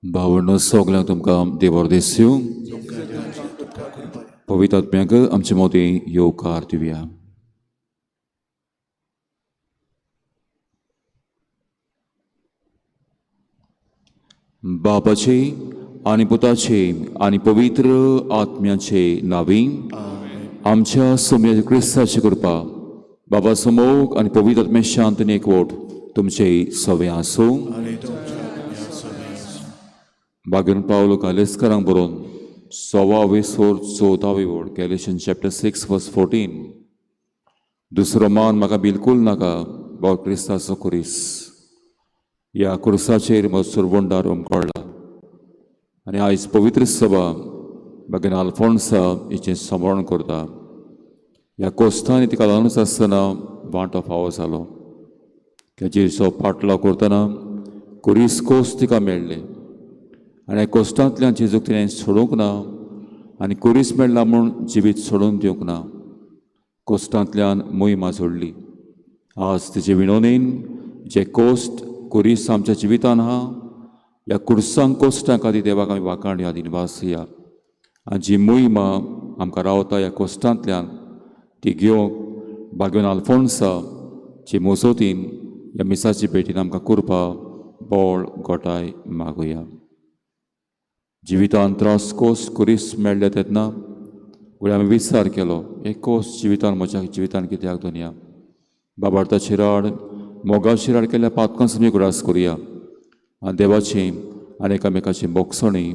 भावंडो सगल्यांक तुमकां देवर देस्यू. पवित्र आत्म्याक आमचे मदीं येवकार दिवया. बापाचे आनी पुताचे आनी पवित्र आत्म्याचे नांवी आमच्या सोम्या क्रिस्ताची कृपा, बाबा समोग आनी पवित्र आत्म्या शांत आनी एकवट तुमचे सवे आसूं. बागेन पावलो गालेस्करांक बरोवन 14वी ओळ, गॅलेशन चॅप्टर 6 वर्स 14. दुसरो मान म्हाका बिलकूल नाका, बाबा क्रिस्ताचो कुरीस. ह्या कुर्साचेर म्हजो सुरवंडार उमकळ्ळा आनी आयज पवित्र सभा बागेन आल्फोन्सा हिचें स्मरण करता. ह्या कोस्तांनी तिका ल्हानूच आसतना वांटो फावो जालो. जेजूचो पाटलाव करतना कुरीस कोस तिका मेळ्ळें आनी ह्या कोश्टांतल्यान जेजूक तिणें सोडूंक ना आनी कुरीस मेळ्ळा म्हूण जिवीत सोडून दिवंक ना. कोश्टांतल्यान मोहिमा जोडली. आज तिचे विनोदीन जे कोश्ट कुरीस आमच्या जिवितान आहा, ह्या कुर्सांक कोश्टां खातीर देवाक आमी वाखाणया, दिनवासया. आनी जी मोहिमा आमकां रावता ह्या कोश्टांतल्यान ती घेवंक बागेवन आल्फोन्सा ची मोजोतीन ह्या मिसाची भेटीन आमकां कुरपा बोळ गोटाय मागुया. जिवितान त्रास कोस कुरीस मेळ्ळे तेन्ना घडये आमी विचार केलो, एक कोस जिवितान म्हज्या जिवितान कित्याक दुनिया. बाबार्थाची राड मोगाची राड केल्ल्या पातकांचो आमी उगडास करुया आनी देवाची आनी एकामेकाची बोगसणी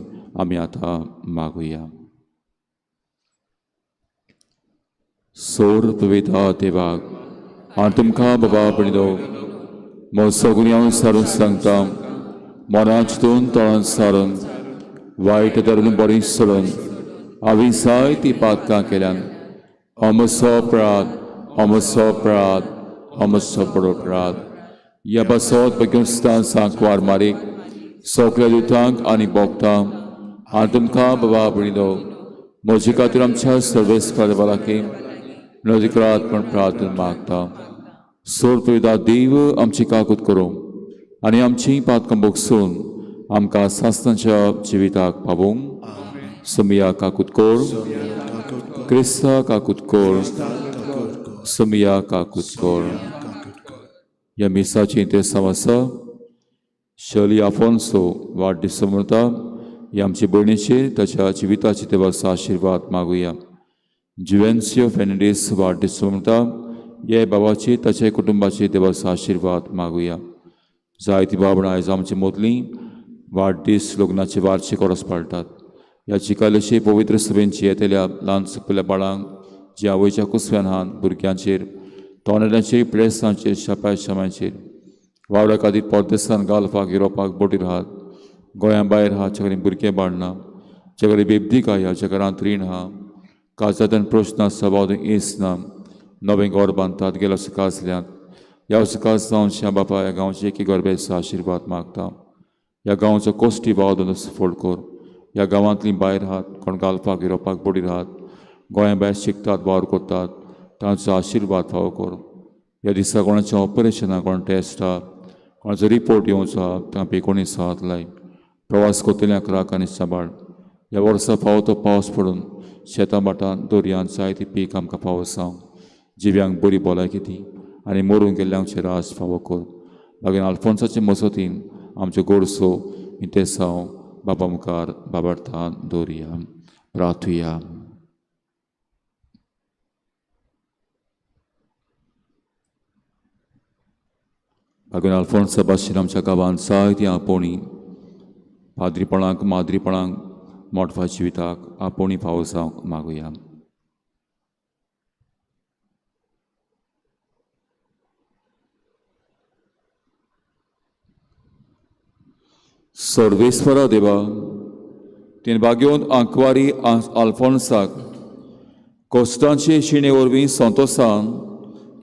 आमी आतां मागुया. सोर पवित्र देवाक आनी तुमकां बाबा पणीदो म्हजो गुन्यांव सारून सांगता, मनां चिंतून तोंडान सारून वायट धरून बरी सोडून हांवें जायतीं पातकां केल्यान. अमसो अपराध, अमसो अपराध, अमसो बरो अपराध. ह्या पासत बग्योस्तान सांकवार मारीक सगल्या दुतांक आनी भोगतांक आनी तुमकां बाबा भयणीनो म्हजे खातीर आमच्या सर्वेस्पर देवालागीं नदीकरात म्हण प्रार्थना मागता. सोड पवित्र देव आमची काकूत करूं आनी आमची पातकां भोगसून आमकां सासणाच्या जिविताक पावोवंक. सोमिया काकूत कोर, क्रिस्ता काकूत कोर, सोमिया काकूत कोर. ह्या मिसाची इंतेसांव आसा शर्ली आफोन्सो वाडदीस मनयता. ह्या आमचे भयणीचेर ताच्या जिविताचे देवाचो आशिर्वाद मागुया. जुवेन्सियो फेर्नांडीस वाडदीस मनयता. ह्या बाबाची ताच्या कुटुंबाचे देवाचो आशिर्वाद मागुया. जायती बाबणां आयज आमचे मदलीं वाडदीस लग्नाचे वार्षिक वर्स पाळटात. ह्या चिकालेचे पवित्र सभेंची येतल्या ल्हान सुकल्या बाळांक जी आवयच्या कुसव्यान आहात भुरग्यांचेर, तोंडाचेर, प्रेसांचेर, शापाय शामाचेर, वावरा खातीर परदेसान गाल्फाक युरोपाक बोटीर आहात, गोंया भायर आहात, ज्या कडेन भुरगें बाळना, ज्या कडेन बेबदीक आहा, ज्या घरांत रीण आहा, काजांतल्यान प्रश्न आसा, बावदून येस ना, नवें घर बांदतात गेल्या वर्सा काजल्यांत. ह्या वर्सा काज जावन श्या बापा ह्या गांवचे एकी गरबेचो आशिर्वाद मागता. ह्या गांवचो कोश्टी बावदून सफळ कर. ह्या गांवांतलीं भायर आहात कोण गाल्फाक युरोपाक बोटीर आहात, गोंया भायर शिकतात वावर करतात, तांचो आशिर्वाद फावो कर. ह्या दिसा कोणाचें ऑपरेशन आहा, कोण टेस्ट आहा, कोणाचो रिपोर्ट येवचो आहा, तांकां बेकोणी साथ लाय. प्रवास करतल्यांक राख आनी सांबाळ. ह्या वर्सा फावो तो पावस पडून शेतां भाटां दर्यांत जायती पीक आमकां फावो जावं. जिव्यांक बरी भलायकी दी आनी मरूंक गेल्ल्यांचेर रास फावो कर. मागीर आल्फोन्साचे मजतीन आमच्यो गोडसो इंतेसांव बाबा मुखार बाबार्थान दवरुया. प्रार्थुया. बागून आल्फोन्सा भाशेन आमच्या गांवांत जायतीं आपोवणी पाद्रीपणाक, माद्रीपणाक, मोटवा जिविताक आपोवणी फावो जावंक मागुया. सर्वेस्वरा देवा, तिणें बागेवन आंकवारी आल्फोन्साक कोश्टांचे शिणे वरवीं संतोसान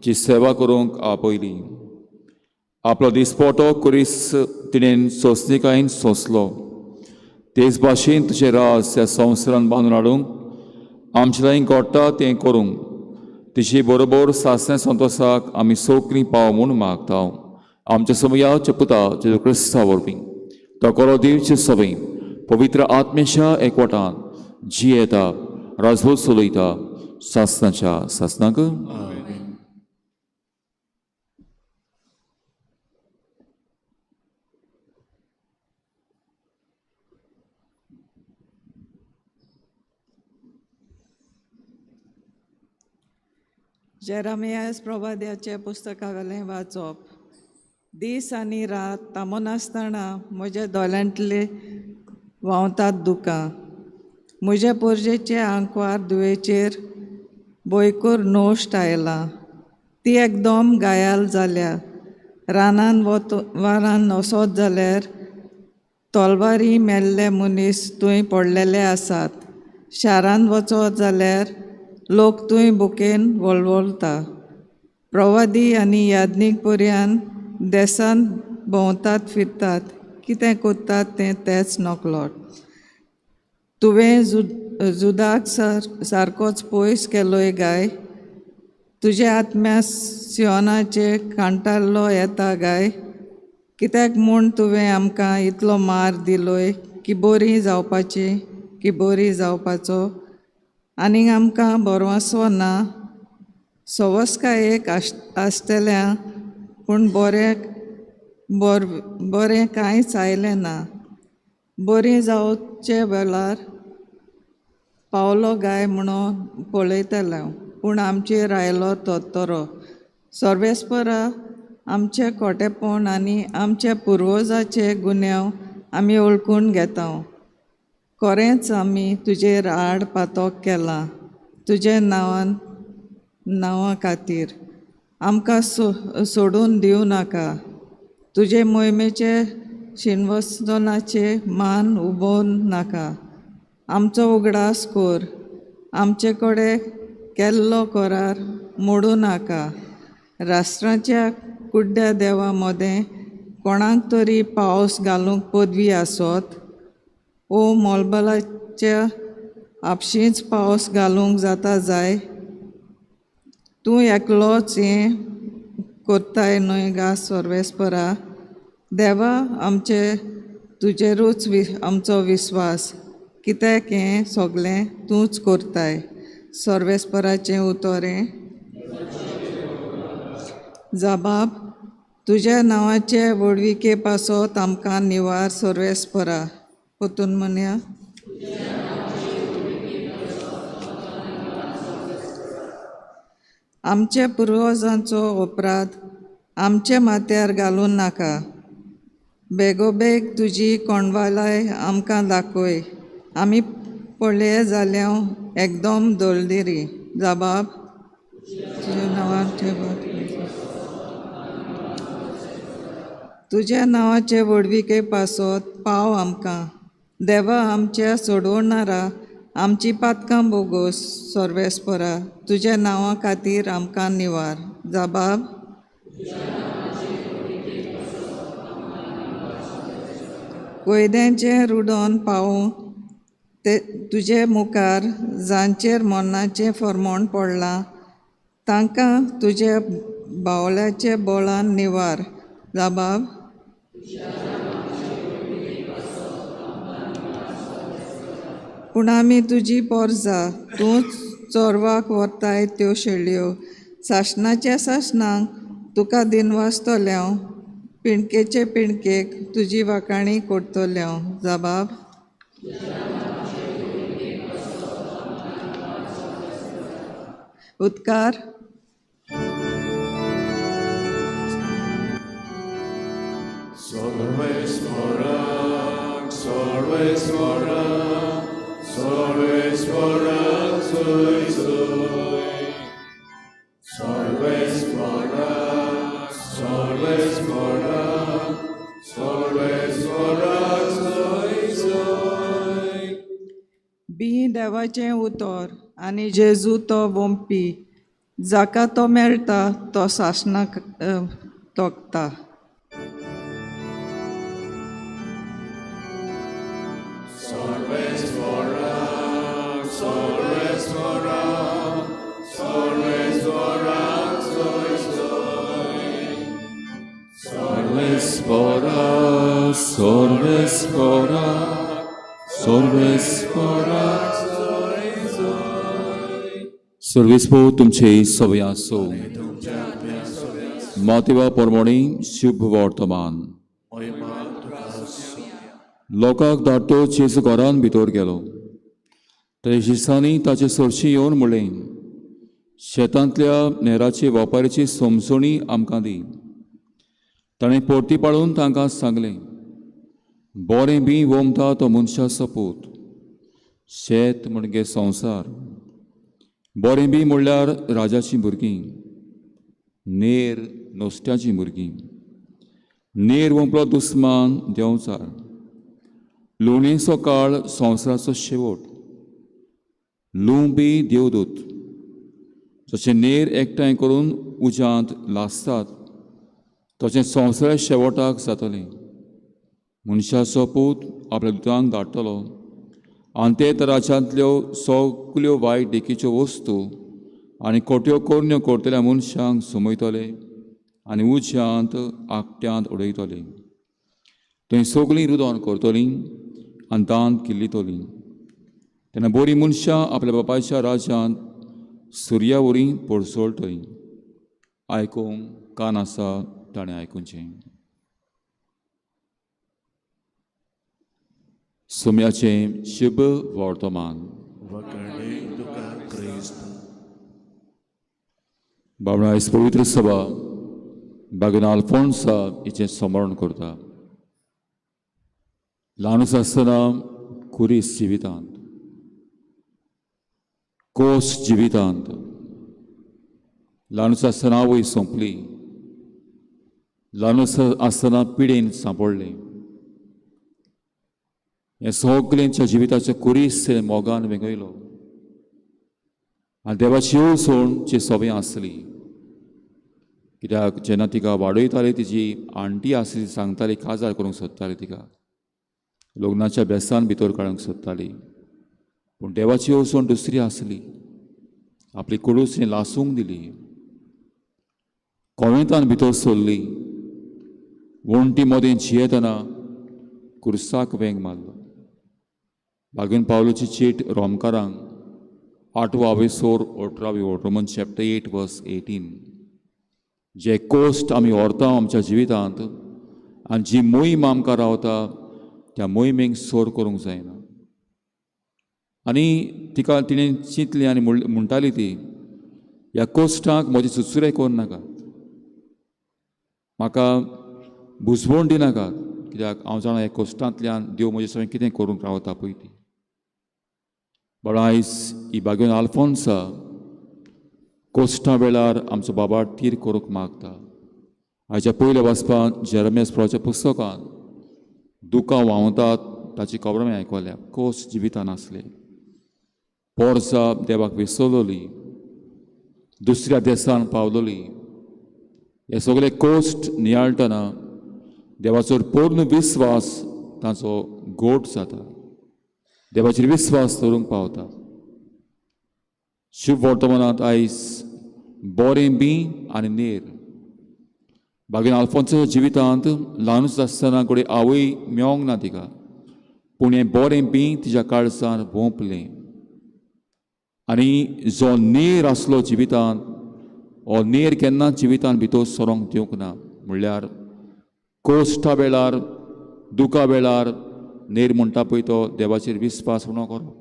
जी सेवा करूंक आपयली. आपलो दिसपोटो कुरीस तिणें सोंसणिकायेन सोंसलो. तेच भाशेन तुजें राज ह्या संवसारान बांदून हाडूंक आमचे लागीं घडटा तें करूंक तिचे बरोबर सासण्या संतोसाक आमी सगळीं पाव म्हूण मागता. आमच्या समयाच्या पुता जेजू क्रिस्ता वरवीं तो कोरो दिवचे सवय पवित्र आत्मेच्या एकवटान जियेता राजवत चलयता सासनाच्या सासनाक. जेरामियास प्रवाद्याच्या पुस्तकावेलें वाचप. दीस आनी रात थांबनासतना म्हज्या दोळ्यांतले व्हांवतात दुकां. म्हज्या पोरजेचे आंकवार धुवेचेर बोयकूर नोश्ट आयला. ती एकदम घायाल जाल्या. रानान वत रानान वचत जाल्यार तलवारी मेल्ले मनीस थंय पडलेले आसात. शारान वचत जाल्यार लोक थंय भुकेन वळवळटा. प्रवादी आनी याज्ञीक पर्यान देसान भोंवतात फिरतात, कितें करतात तें तेच नकळट. तुवें जुदाक सारकोच पयस केलोय गाय. तुज्या आत्म्या सियोनाचे कांटाल्लो येता गाय. कित्याक म्हूण तुवें आमकां इतलो मार दिलोय की बरी जावपाची की बरी जावपाचो आनीक आमकां बरवासो ना. सवस्कायेक आसतल्या पूण बरें बरें कांयच आयलें ना. बरीं जावचे वेळार पावलो गाय म्हणून पळयतलें पूण आमचेर आयलो तोतरो. सर्वेस्परा आमचें खोटेपण आनी आमच्या पुर्वजाचे गुन्यांव आमी वळखून घेता. खरेंच आमी तुजेर आड पातोक केलां तुजे नांवान नांवा खातीर. आमकां सोडून दिवं नाका. तुजे मोहिमेचे शिनवसनाचे मान उबोवन नाका. आमचो उगडास कोर. आमचे कडेन केल्लो करार मोडूं नाका. राष्ट्राच्या कुड्ड्या देवा मदें कोणाक तरी पावस घालूंक पदवी आसत ओ मोलबलाच्या आपशींच पावस घालूंक जाता जाय. तूं एकलोच हें करताय न्हय गा सर्वेस्परा. देवा आमचे तुजेरूच आमचो विस्वास. कित्याक हें सगलें तूंच करताय. सर्वेस्पराचें उतरें. जबाब तुज्या नांवाचे व्हडविके पासत आमकां निवार सर्वेस्परा. परतून म्हणया. आमच्या पुर्वजांचो अपराध आमच्या माथ्यार घालूं नाका. बेगोबेग तुजी कोंडवालाय आमकां दाखय. आमी पळय जाल्या एकदम दलदिरी. जबाब तुज्या नांवाचे तुज्या नांवाचे व्हडविके पासत पाव आमकां. देवा आमच्या सोडवणारा आमची पातकां बोगोस सर्वेस्परा. तुज्या नांवा खातीर आमकां निवार. जबाब कोयद्यांचें रुडोन पावूं ते तुजे मुखार जांचेर मरणाचें फर्मोण पडलां तांकां तुज्या बावल्याचे बोळान निवार. जबाब पूण आमी तुजी पोरजा. तूं चोरवाक व्हरताय त्यो शेळयो. सासणाच्या सासणाक तुका दिनवासतलें. पिणकेचे पिणकेक तुजी वाखाणी करतलें. जबाब उदकार. सर्वेस्पराक सर्वेस्पराक सर्वेस्पराक सोय सोय. सर्वेस्पराक सर्वेस्पराक सर्वेस्पराक सोय सोय. बी देवाचें उतर आनी जेजू तो वोमपी. जाका तो मेळटा तो सासणाक तोखता. सर्वेस्पराक सर्वेस्पराक सर्वेस्पराक सोय सोय. सर्वेस्परा सर्वेस्परा सर्वेस्परा सर्वेस्पो तुमचे सवय आसो। मातेवा परमणी शुभ वर्तमान। लोकांक धाडटो जेजू घरान भितर गेलो। ते शिसांनी ताचे सरशी येवन म्हणलें, शेतांतल्या नेराची वापारीची समजणी आमकां दी। ताणें परती पाळून तांकां सांगलें, बरें बी वोमता तो मनशाचो पूत, शेत म्हणजे संवसार, बरें बी म्हणल्यार राजाचीं भुरगीं, नेर नुस्त्याचीं भुरगीं, नेर वोंपलो दुस्मान देंवचार, लुणेचो काळ संवसाराचो शेवट, लुंबी देवदूत, जशें नेर एकठांय करून उज्यांत लासतात तशें संवसारा शेवटाक जातलें। मनशाचो पूत आपल्या दुतांक धाडटलो आनी ते राज्यांतल्यो सगल्यो वायट देखीच्यो वस्तू आनी खोट्यो करण्यो करतल्या मनशांक समयतले आनी उज्यांत आकट्यांत उडयतले। थंय सगळीं रुदोन करतलीं आनी दांत किल्लितलीं। तेन्ना बरीं मनशां आपल्या बापायच्या राज्यांत सुर्या वरी पडसळटलीं। आयकूंक कान आसा ताणें आयकुचें। सुम्याचें शुभ वर्तमान। बाबा आयज पवित्र सभा बागेन आल्फोन्सा हिचें स्मरण करता। ल्हानूच आसतना कुरीस जिवितांत, कोस जिवितांत, ल्हानूच आसतना आवय सोंपली, ल्हानूच आसतना पिडेन सांपडलें। हें सगळ्यांच्या जिविताचें कुरीस मोगान वेंगयलो आनी देवाची येवजण जी सोबें आसली। कित्याक जेन्ना तिका वाडयताली तिजी आण्टी आसली, सांगताली काजार करूंक सोदताली, तिका लग्नाच्या बेसान भितर काडूंक सोदताली, पूण देवाची येवजण दुसरी आसली। आपली कुडूस लासूंक दिली, कोवेंतान भितर सरली, वण्टी मदें जियेतना कुर्साक वेंग मारलो। बागेन पावलोची चीट रोमकारांक 8वो आवेसोर 18वी ओळ, रोमन चॅप्टर 8 वर्स 18। जे कोश्ट आमी व्हरता आमच्या जिवितांत आनी जी मोहीम आमकां रावता त्या मोहिमेक सोर करूंक जायना। आनी तिका तिणें चिंतलें आनी म्हणटाली ती, ह्या कोश्टाक म्हजे चुचुरे करूं नाका, म्हाका बुजवण दिनाका, कित्याक हांव जाणा ह्या कोश्टांतल्यान देव म्हजे सगळें कितें करूंक रावता पळय ती। बरो आयज ही बागेन आल्फोन्सा कोश्टां वेळार आमचो बाबा तीर करूंक मागता। आयच्या पयल्या वाचपांत जेरमियास प्रवाच्या पुस्तकांत दुकां व्हांवतात ताची खबर आमी आयकल्या। कोस जिवितान आसले, पोरसा देवाक विसरलोली, दुसऱ्या देसान पावलोली। हे सगळे कोश्ट नियाळटना देवाचो पूर्ण विस्वास ताचो गोट जाता, देवाचेर विस्वास दवरूंक पावता। शुभ वर्तमानांत आयज बरें बी आनी नेर बागेन आल्फोन्साच्या जिवितांत ल्हानूच आसतना घडये आवय मेवंक ना तिका, पूण हें बरें बी तिच्या काळजान वोंपलें आनी जो नेर आसलो जिवितांत हो नेर केन्ना जिवितांत भितर सरोंक दिवंक ना। म्हणल्यार कोश्टा वेळार, दुखा वेळार नेर म्हणटा पळय तो देवाचेर विस्वास उणो करप,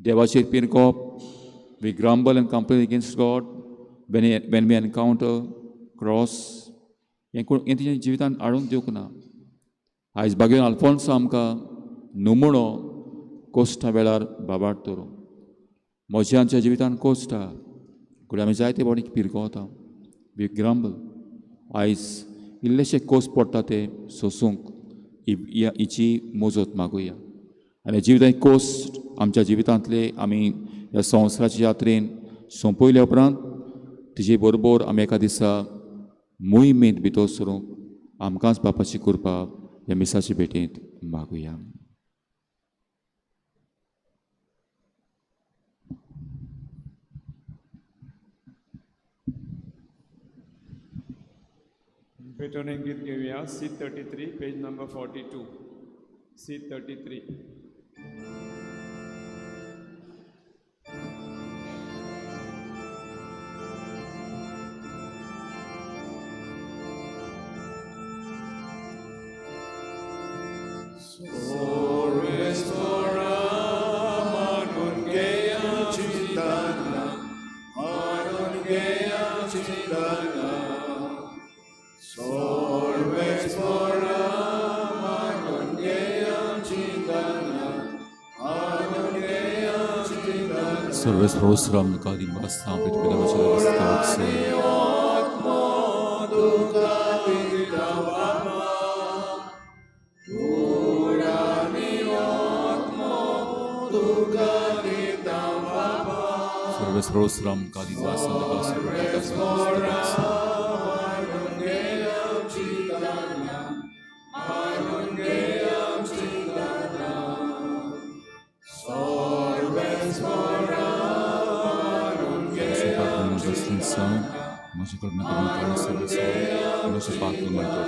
देवाचेर पिरकोप। We grumble and complain against God when we encounter cross. हें कोण हें तिच्या जिवितांत हाडूंक दिवंक ना। आयज बागेन आल्फोन्सा आमकां नमुणो कोश्टा वेळार बाबाट दवरूं। म्हज्या आमच्या जिवितांत कोश्टा घडये आमी जायते फावटी पिरकोता, we grumble. आयज इल्लेशे कोस पडटा ते सोसूंक हिची मजत मागुया आनी जिवितांत कोस आमच्या जिवितांतले आमी ह्या संवसाराच्या यात्रेन सोंपयल्या उपरांत तिजे बरोबर आमी एका दिसा मोहिमेंत भितर सरूंक आमकांच बापाची कृपा ह्या मिसाचे भेटेंत मागुया। भेटवणे गीत घेऊया. C 33, page number 42. C 33. सर्वेस्परा आमकां दिनवासता पृथ्वी. सर्वेस्परा आमकां दिनवासता. म्हजे कडन करून काडून सर्वेस्पर म्हजे पात्र म्हणतो.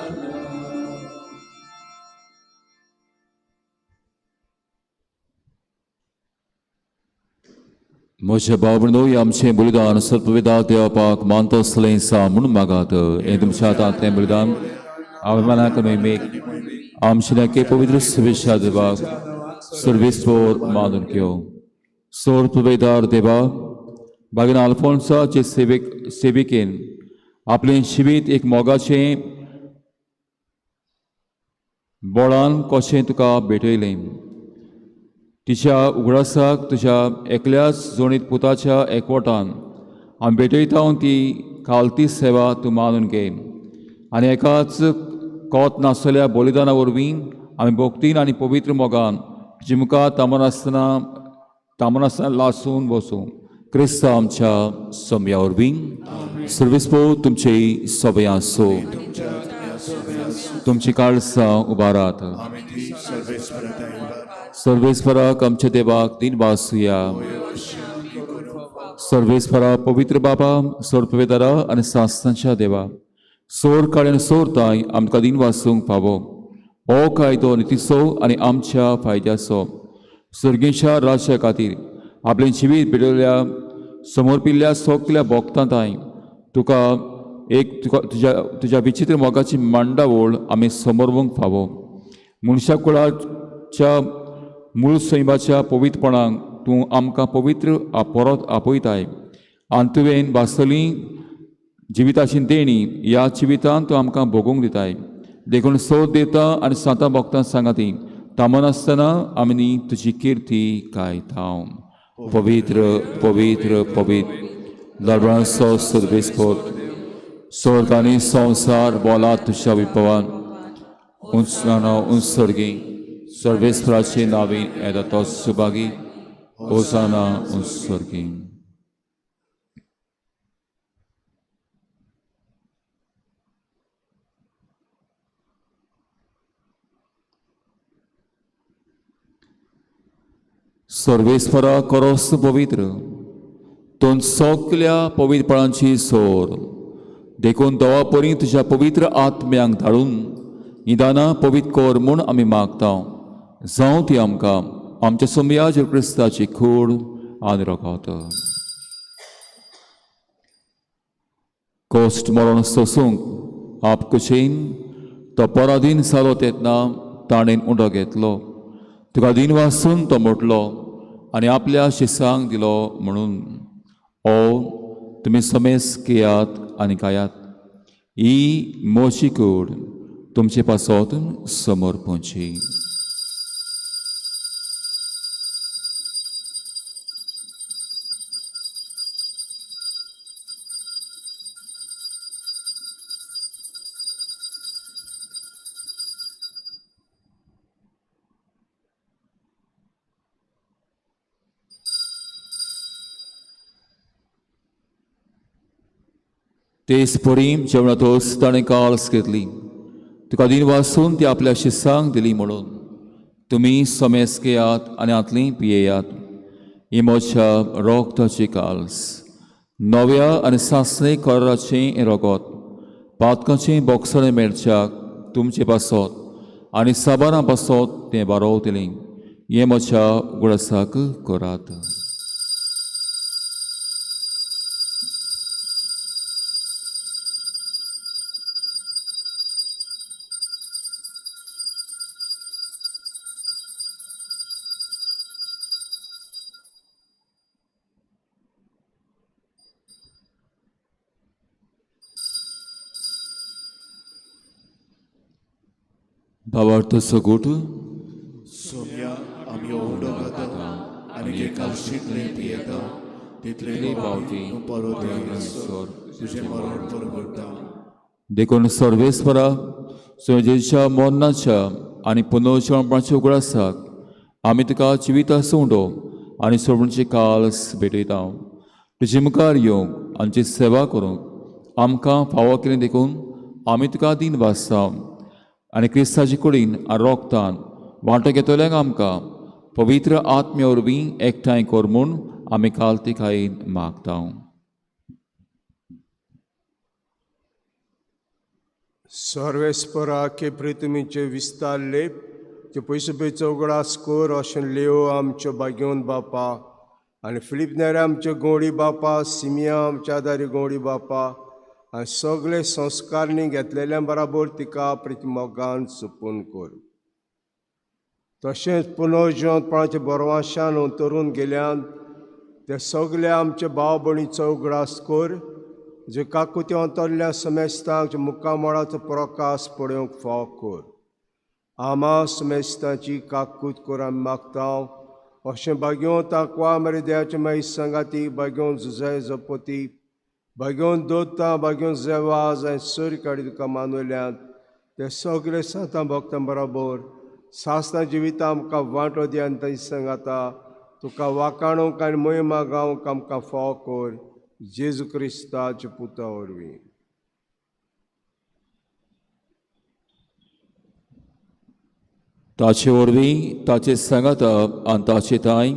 म्हज्या भाव भयणींनो, आमचें बलिदान सर्वविदा देवपाक मानतो आसलें सा म्हणून मागात. हें तुमच्या हातांतलें बलिदान अभिमानाक मेक आमचे नाके पवित्र शुभेच्छा देवाक सर्वेस्पर मानून घेव. सोर पुवेदार देवा, बागीन आल्फोन्साचे सेविकेन आपलें जिवीत एक मोगाचें बोळान कशें तुका भेटयलें, तिच्या उगडासाक तुज्या एकल्याच जोडीत पुताच्या एकवटान आमी भेटयता ती खालती सेवा तूं मानून घे आनी एकाच कोत नासलेल्या बलिदाना वरवीं आमी भक्तीन आनी पवित्र मोगान तुजे मुखार तामनासतना लासून बसूं. क्रिस्त आमच्या सोम्या वरवीं. सर्वेस्पर तुमचे सोबे आसो. तुमची काळसां उबारात. सर्वेस्पराक आमच्या देवाक दिन वासुया. सर्वेस्परा पवित्र बाबा, सोरपवेदारा आनी सासनाच्या देवा, सोर काळ्यान सोर ताय आमकां दिन वासूंक फावो. हो कायदो नितीचो आनी आमच्या फायद्याचो. सर्गेच्या राज्या खातीर आपलें जिवीत भेटयल्ल्या समर्पिल्ल्या सगल्या भोगतां ताय तुका एक तुका तुज्या तुज्या विचित्र मोगाची मांडावळ आमी समर्पूंक फावो. मनशा कुळाच्या मूळ सैमाच्या पवित्रपणाक तूं आमकां पवित्र परत आपयताय आनी तुवें भासली जिविताची देणी ह्या जिवितांत तूं आमकां भोगूंक दिताय. देखून सोद देता आनी सांतां भक्तां सांगाती थांबनासतना आमी तुजी किर्ती गायता. पवित्र पवित्र पवित्र दरबाराचो सर्वेस्पर, स्वर्ग आनी संवसार बोला तुज्या विपवान. उंचनानो उंचसर्गी सर्वेस्पराचे नावीन येता तो सुभागी. ओसाना उंचसर्गी. सर्वेस्परा करोस पवित्र तूं सगल्या पवित्रपणाची सोर. देखून देवा परी तुज्या पवित्र आत्म्यांक धाडून निदानां पवित्र कर म्हूण आमी मागता. जावं ती आमकां आमच्या सोमया जेजू क्रिस्ताची कूड आनी रगत. कश्ट मरण सोसूंक आप कुशीन तो पराधीन जालो तेन्ना ताणें उंडो घेतलो. तुका दीन वासून तो म्हटलो आनी आपल्या शिसांक दिलो म्हणून, ओ तुमी समेस घेयात आनी खायात, ही म्हजी कूड तुमचे पासत समर्पणची. तेच परी जेवणातच ताणें काळस घेतली, तुका दिन वासून ती आपल्या शिसांक दिली म्हणून, तुमी समेस घेयात आनी हातली पियेयात, ही म्हज्या रोगताची काल्स, नव्या आनी सासणे कराराचें हें रगत. पातकाचें बोगसणें मेळच्याक तुमचे पासत आनी साबारां पासत तें बारोवतलें. हें म्हज्या उगडासाक करात. भावार्थ सगोट सोम्या आमी ओंवडो खाता आनी कालशींतलें पियेता तितले पावटी तूं परत येयसर तुजें मरण परगट्टा. देखून सर्वेस्परा सुजेच्या मरणाच्या आनी पुनर्जन्माच्या उगडासाक आमी तुका जिविता सोंडो आनी सोडणचे काल्स भेटयता. तुजे मुखार येवंक आमची सेवा करूंक आमकां फावो केली देखून आमी तुका दीन भासता आनी क्रिस्ताचे कुडीन आनी रोगतान वांटो घेतल्यांक आमकां पवित्र आत्म्या वरवीं एकठांय कर म्हूण आमी काल तिकायेन मागता. सर्वेस्परा के पृथ्वीचे विस्तार लेप ते पयसुपेचो उगडास कर अशें लेव आमच्यो भाग्योन बापा आनी फिलीप नेरे आमच्यो गवळी बापा, सिमिया आमच्या आदारी गवळी बापा आनी सगळे संस्कारणी घेतलेल्या बराबर तिका प्रितीमोगान सुपून कर. तशेंच पुनर्जिवंतपणाच्या बरवाशान अंतरून गेल्यान ते सगळे आमचे भाव भयणीचो उगडास कर, जे काकुती अंतरल्या समेस्तांक मुखामळाचो प्रकाश पळोवंक फाव कर. आमा समेस्तांची काकूत कर आमी मागता. अशें भाग्योवन ताकवा मरे देवाचे मागीर सांगाती, भाग्योवन जुजाय जपती, भाग्योवन दोता, भाग्योवन जेवाज आनी सर काडी तुका मानवल्यात ते सगळे सांतां भक्तां बरोबर सासना जिविता आमकां वांटो दी आनी तांची सांगाता तुका वाकाणूंक आनी मोहिमा गावंक आमकां फाव कर, जेजू क्रिस्ताच्या पुता वरवीं. ताचे वरवीं ताचे सांगाता आनी ताचे तांय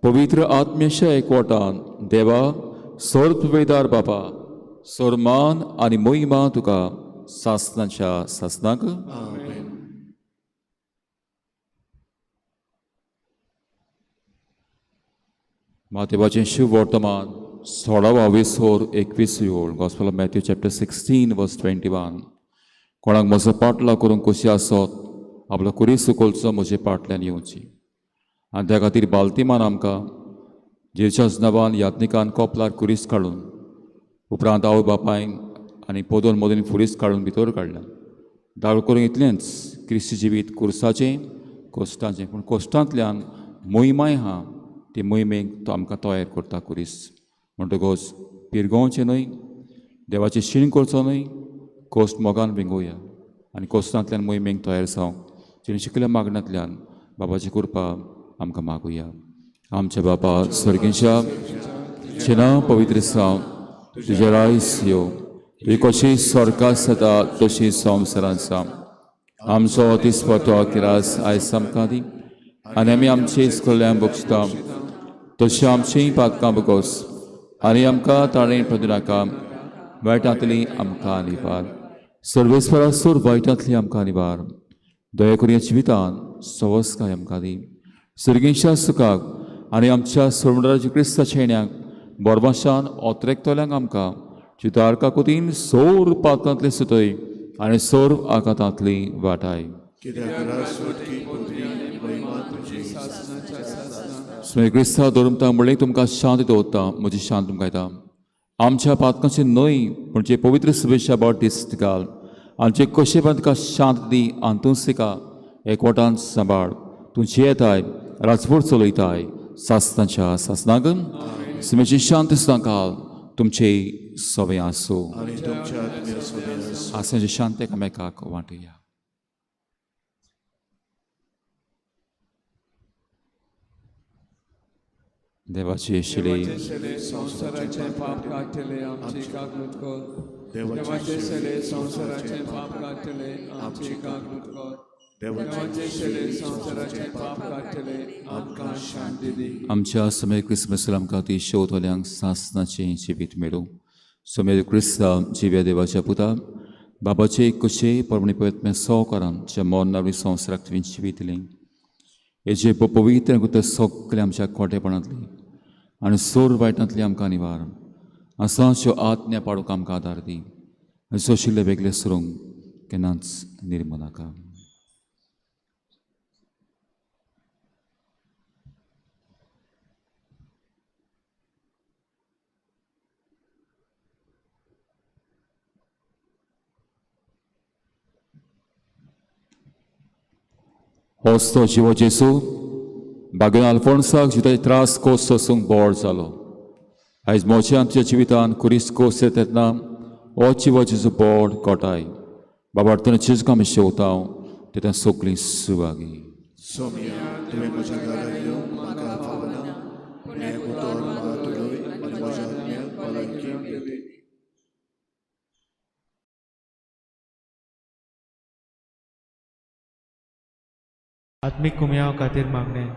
पवित्र आत्म्याच्या एकवटान देवा सर्ववेदार बापा सर्मान आनी मोहिमा तुका सासनाच्या सासनाक. मातेबाचें शिव वर्तमान 16 वीसोर 21 7 gospel of Matthew chapter 16 verse 21. कोणाक म्हजो पाटलाव करूंक कशी आसत आपलो कुरी सुकोलचो म्हजे पाटल्यान येवची. आनी त्या खातीर बालतिमान आमकां जेच्याच नांवान यात्निकान कोपलार कुरीस काडून उपरांत आवय बापायन आनी पोदोन मोदीन फुरीस काडून भितर काडल्या. दाळ करूंक इतलेंच क्रिस्ती जिवीत कुर्साचें कोश्टांचें, पूण कोश्टांतल्यान मोहिमाय आहा ती मोहिमेक तो आमकां तयार करता कुरीस. म्हणटकच पिरगोवचें न्हय, देवाचें शीण करचो न्हय, कोश्ट मोगान विंगोवया आनी कोश्टांतल्यान मोहिमेक तयार जावंक जेणे शिकल्या मागण्यांतल्यान बाबाची कृपा आमकां मागुया. आमच्या बापा सर्गीच्या नांव पवित्र जावं, तुजें रायस येवं, तुजी कशी स्वर्गात जाता तशी संवसारांत जावं. आमचो दिसपटो किरास आयज आमकां दी आनी आमी आमचे इस्कोल्यान बगसता तशी आमचीं पातकां बगोस आनी आमकां ताणें प्रदुनाका वायटांतली आमकां निवार. सर्वेस्परा सोर वायटांतली आमकां निवार. दया करून जिवितान सवस्काय आमकां दी. सर्गींच्या सुखाक आनी आमच्या सोडणाराच्या क्रिस्ताच्या येण्याक बोरमाशान ओतरेकतल्यांक आमकां चितारका कुतीन सोर पातकांतली सुतय आनी सोर आघातांतली वाटाय. स्वामी क्रिस्ता धर्मता म्हणलें तुमकां शांत दवरता, म्हजी शांत तुमकां येता. आमच्या पातकांचे न्हय पूण जे पवित्र शुभेच्छा बाट दिस्त घाल आनी जे कशें पण तुका शांत दी आनी तूंच तिका एकवटान सांबाळ. तूं जियेताय राजभर चलयताय सासनाच्या सासनाक. सुमेची शांत काल तुमचे सवे आसूं. आसनाची शांत एकामेकाक वांटुया. देवाची शिले संवसाराचें पाप काडटले आमची काकूत कर. देवाचे शेले संवसाराचें पाप काडटले आमची काकूत कर. देवाचे शेले संवसाराचें पाप काडटले आमकां शांती दी. आमच्या समय क्रिसमस आमकां ती शेवतल्यांक सासनाचें जिवीत मेळूं. सोमेर क्रिस्ता जिव्या देवाच्या पुता बाबाचे कशे परमणी पवित्र सवकारान जे मरण आमी संवसाराक तुवें जिवितली हेजे पवित्र कुत सगळे आमच्या खोटेपणांतली आनी सोर वायटांतली आमकां निवार आसाच्यो आज्ञा पाडूंक आमकां आदार दी आनी सोशिल्ले वेगळे सरूंक केन्नाच निर्मनाका. होच तो जिवो जेसू बागेन आल्फोन्साक जिताचे त्रास कोस सोसूंक बोड जालो. आयज म्हज्या आमच्या जिवितान कुरीस कोस येता तेन्ना हो जिवो जेजू बोड कोटाय बाबा तेन्ना जेजूक आमी शेवता तेन्ना सगळीं सुवागी. सोम्या तुवें म्हज्या घरा येवंक म्हाका फावना, पूण हें उतर म्हाका उलय आनी म्हज्या आत्म्याक भलायकी मेळटली. आत्मीक कुमयाव खातीर मागणें.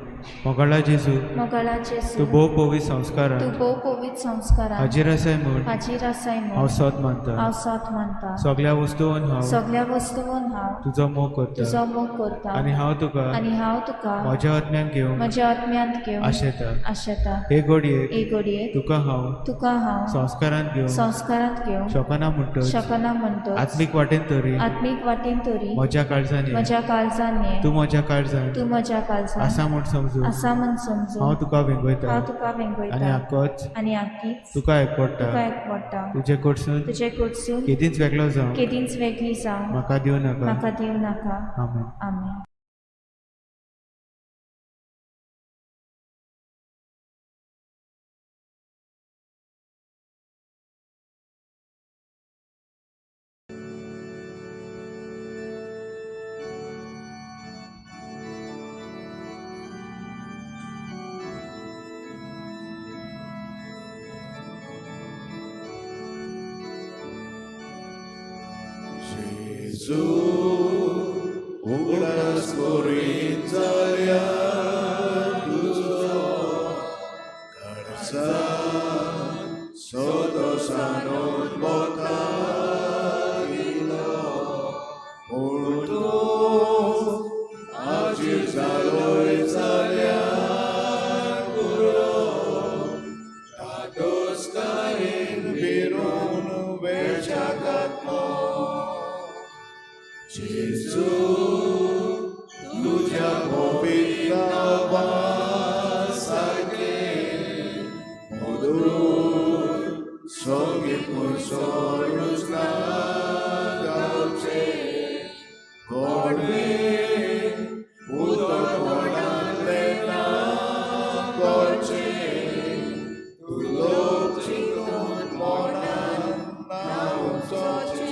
मोगाळा जेजू, मोगाळा जेजू, तूं भोव पवित्र संस्कारान तूं भोव पवित्र संस्कारान हाजीर आसाय म्हूण हाजीर आसाय हांव म्हूण सोद मानता. हांव सोद मानता. सगळ्या वस्तून हांव सगळ्या वस्तून हांव तुजो मोग करता तुजो मोग करता आनी हांव तुका आनी हांव तुका म्हज्या आत्म्यान घेवंक म्हज्या आत्म्यांत घेवन आशेता. आशेता. हे घडयेक हे घडयेक तुका हांव तुका हांव संस्कारांत घेवंक संस्कारांत घेवंक शकना म्हणटच शकना म्हणटच आत्मीक वाटेन तरी आत्मीक वाटेन तरी म्हज्या काळजान ये. म्हज्या काळजान ये. तूं म्हज्या काळजान तूं म्हज्या काळजान आसा म्हूण समजून आसा म्हूण समजून हांव तुका वेंगयता हांव तुका आनी वेंगयता आकोच आनी आकीच तुका एकवडटा. तुका एकवडटा. तुजे कडसून तुजे कडसून केदींच वेगळो जावं केदींच वेगळी जावं म्हाका दिवं नाका. म्हाका दिवं नाका. आमेन. आमेन. जेजू उगडास करीत जाल्यार तुजो काळजा सदोसानून बोता दिलो, पूण तूं आजीर जालोय जाल्यार पुरो, धादोसकायेन भिरून वेळच्या आत्मो. जेजू तुज्या पवित्र नांवा सारकें मधूर संगीत मुसोरूच ना गावचें, गोडवें उदक व्हडांतलें ना करचें, तूं लोक चिंतून मनान न्हांवचोचें.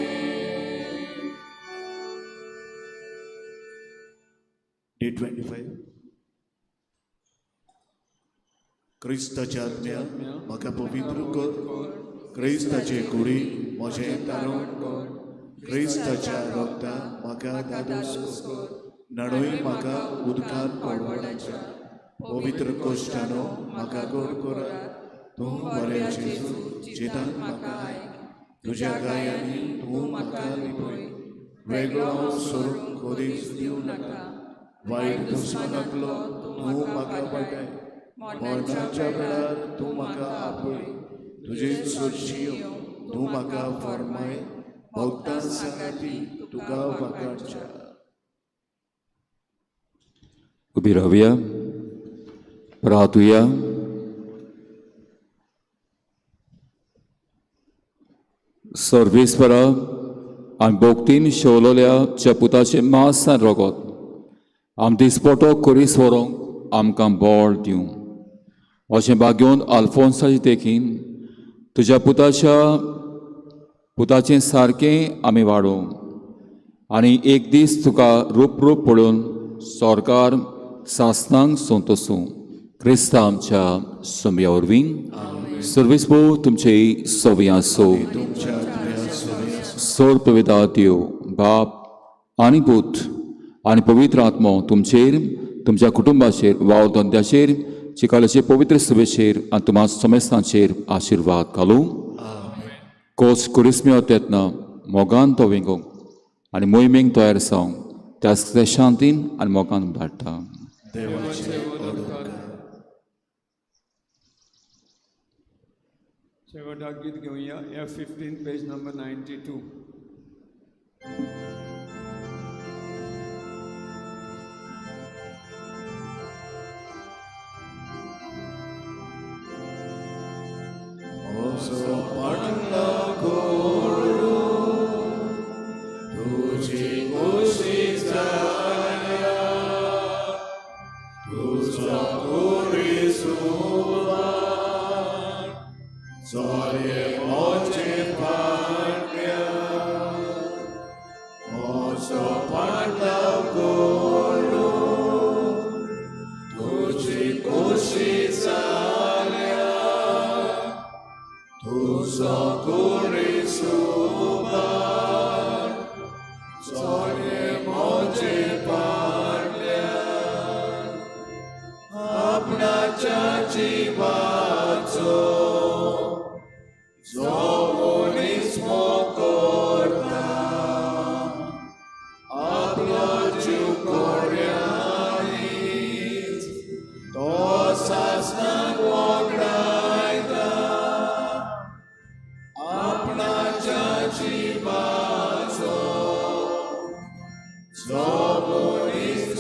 Day 25. क्रिस्ताच्या आत्म्या म्हाका पवित्र कर, क्रिस्ताचे कुडी म्हजें तारण कर, क्रिस्ताच्या रक्ता म्हाका धादोस कर, न्हाणय म्हाका उदकांत कोडवडाच्या, पवित्र कोश्टानो म्हाका गोड करात. तूं बऱ्या जेजू जितान म्हाका आयक, तुज्या गायांनी तूं म्हाका लिपय, वेगळो हांव सरूंक खोदीस दिवं नाका, वायट दुस्मानांतलो तूं म्हाका वाटाय, मरणाच्या वेळार तूं म्हाका आपय, तुजे सोदशी तूं म्हाका फर्माय, भक्तां सांगाती तुका वाकाडच्या. उबी रावया, प्रातुया. सर्वेस्परा आनी भोक्तीन शेवलोल्या चपुताचें मांस आनी रगत आम दिसपटो करीस व्हरूंक आमकां बळ दिवं. अशें भाग्योन आल्फोन्साचे देखीन तुज्या पुताच्या पुताचें सारकें आमी वाडोवं आनी एक दीस तुका रूप रूप पळोवन सरकार सासनांक संतोसूं. क्रिस्ता आमच्या सोम्या वरवीं. सर्वीस भोव तुमचे सवी आसो. सोर पवित्र देव बाप आनी पूत आनी पवित्र आत्मो तुमचेर, तुमच्या कुटुंबाचेर, वावर धंद्याचेर, चिकालाचे पवित्र सभेचेर आनी तुमच्या समेस्तांचेर आशिर्वाद घालूं. कोस कुरिस्मियो येतना मोगान तो विंगोंक आनी मोहिमेक तयार जावंक त्या शांतीन आनी मोगान धाडटा. देवाचे ओडून. शेवटाक गीत घेवया F 15 page number 92. म्हजो पाटलो कोडू तुजी खोशी जाल्या तुजो कुरिसुवान जोरे म्हजे फाटल्यान म्हजो पाटलो कोडू तुजी खोशी जाल्या तुजो कुरिसुवान जोरे म्हजे फाटल्यान आपणाच्या जिवाचो जो मनीस करता आपलो जीव कोऱ्यांनीच तो सासणाक वगडायता आपणाच्या जिवाचो जो मनीस